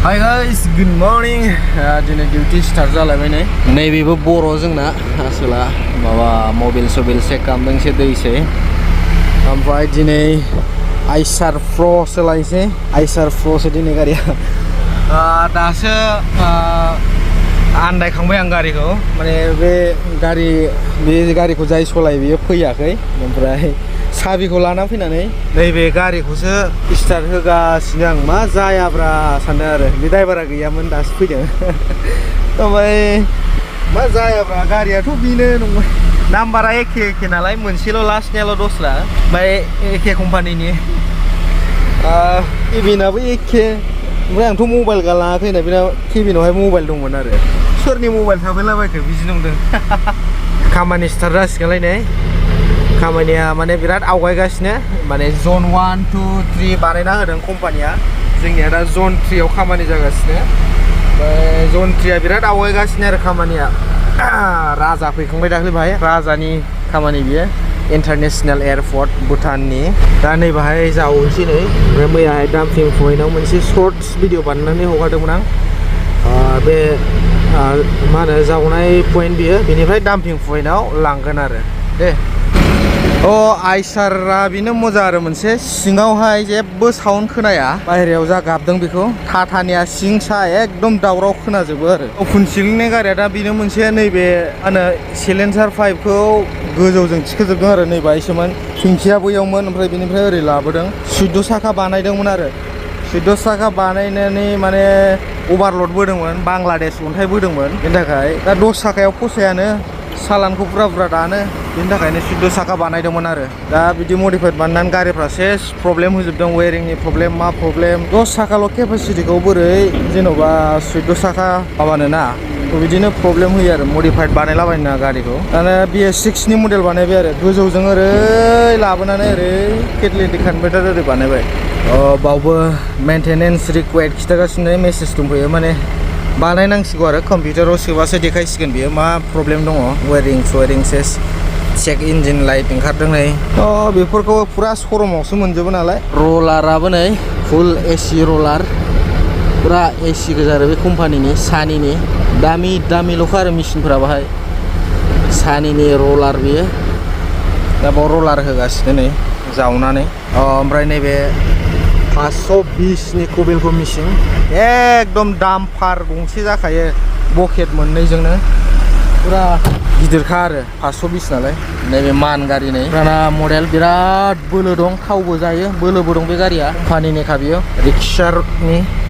Hi guys, good morning. Diनै duty start जालायबाय नै नैबेबो बर' जोंना आसोला माबा मबाइल चेक खालामदोंसो दैसै ओमफ्राय दिनै आइसार प्र सोलायसै आइसार प्रसो दिनै गारिया दासो आन्दायखांबाय आं गारिखौ माने बे गारिखौ जाय सलायो बियो फैयाखै ओमफ्राय साबिखौ लाना फैनानै नैबे गारिखौसो स्टार्ट होगासिनो आं मा जायाब्रा सानदों आरो बे ड्राइभारा गैयामोन दासो फैदों ओमफ्राय मा जायाब्रा गारियाथ' बेनो नंबाय नाम्बारा एखे नालाय मोनसेल' लास्टनियाल' दस्रा ओमफ्राय एखे कम्पानिनि केबिनाबो एखे ओमफ्राय आंथ' मबाइल लाङाखैना बेना केबिनावहाय मबाइल दंमोन आरो सोरनि मबाइल थाफैलाबायखो बिदि नंदों खामानि स्टार्ट जासिगोनलाय नै खामानिया माने बिराद आवगायगासिनो माने जन 1, 2, 3 बानायना होदों कम्पानिया जोंनिया दा जन 3 आव खामानि जागासिनो ओमफ्राय जन 3 आ बिराद आवगायगासिनो आरो खामानिया राजा फैखांबाय दाख्लै बाहाय राजानि खामानि बियो इन्टारनेशनेल एयारपर्ट भुटाननि दा नै बाहाय जावनोसै नै ओमफ्राय मैयाहाय डाम्पिं पइन्टआव मोनसे सर्ट्स भिडिअ बानायनानै हगारदोंमोन आं बे मा होनो जावनाय पइन्ट बियो बेनिफ्राय डाम्पिं पइन्टआव लांगोन आरो दे आइसारा बेनो मोजां आरो मोनसे सिङावहाय जेबो साउन्ड खोनाया बाहेरायाव जा गाबदों बेखौ टाटानिया सिं सा एकदम दावराव खोनाजोबो आरो अपुन सिलिंनि गारिया दा बेनो मोनसे नैबे मा होनो सिलेन्सार पाइपखौ गोजौजों थिखोजोबदों आरो नै बाहायसोमोन थिंखिया बैयावमोन ओमफ्राय बेनिफ्राय ओरै लाबोदों 14 साखा बानायदोंमोन आरो 14 साखा बानायनानै माने अभारलड बोदोंमोन बांलादेश अन्थाइ बोदोंमोन बेनि थाखाय दा 10 साखायाव फसायानो सालानखौ बुरजा दानो बेनि थाखायनो 14 साखा बानायदोंमोन आरो दा बिदि मडिफाइड बानायनानै गारिफ्रा सेस प्रब्लेम होजोबदों वेरिंनि प्रब्लेम मा प्रब्लेम 10 साखाल' केपासिटिखौ बोरै जेन'बा 14 साखा माबानो ना बिदिनो प्रब्लेम होयो आरो मडिफाइड बानायलाबायनो गारिखौ दाना BS6 नि मडेल बानायबाय आरो गोजौजों ओरै लाबोनानै ओरै केटलिटिक कनभार्टार ओरै बानायबाय बावबो मेन्टेनेन्स रिक्वायर्ड खिथागासिनो मेसेज दंफैयो माने बानायनांसिगौ आरो कम्पिउटाराव सोबासो देखायसिगोन बियो मा प्रब्लेम दङ वेरिं सेस चेक इन्जिन लाइट ओंखारदों नै बेफोरखौ फुरा श'रुमावसो मोनजोबो नालाय रलाराबो नै फुल AC रलार फुरा AC गोजा आरो बे कम्पानिनि सानिनि दामिल'खा आरो मेचिनफोरा बाहाय सानिनि रलार बियो दा बाव रलार होगासिनो नै जावनानै ओमफ्राय नैबे 520 नि कबेलखौ मेचिन एकदम दामफार गंसे जाखायो बकेट मोननैजोंनो फुरा गिदिरखा आरो 520 नालाय नैबे मान गारि नै फुराना मडेल बिराद बोलो दं थावबो जायो बोलोबो दं बे गारिया कम्पानिनिखा बियो रिक्सारनि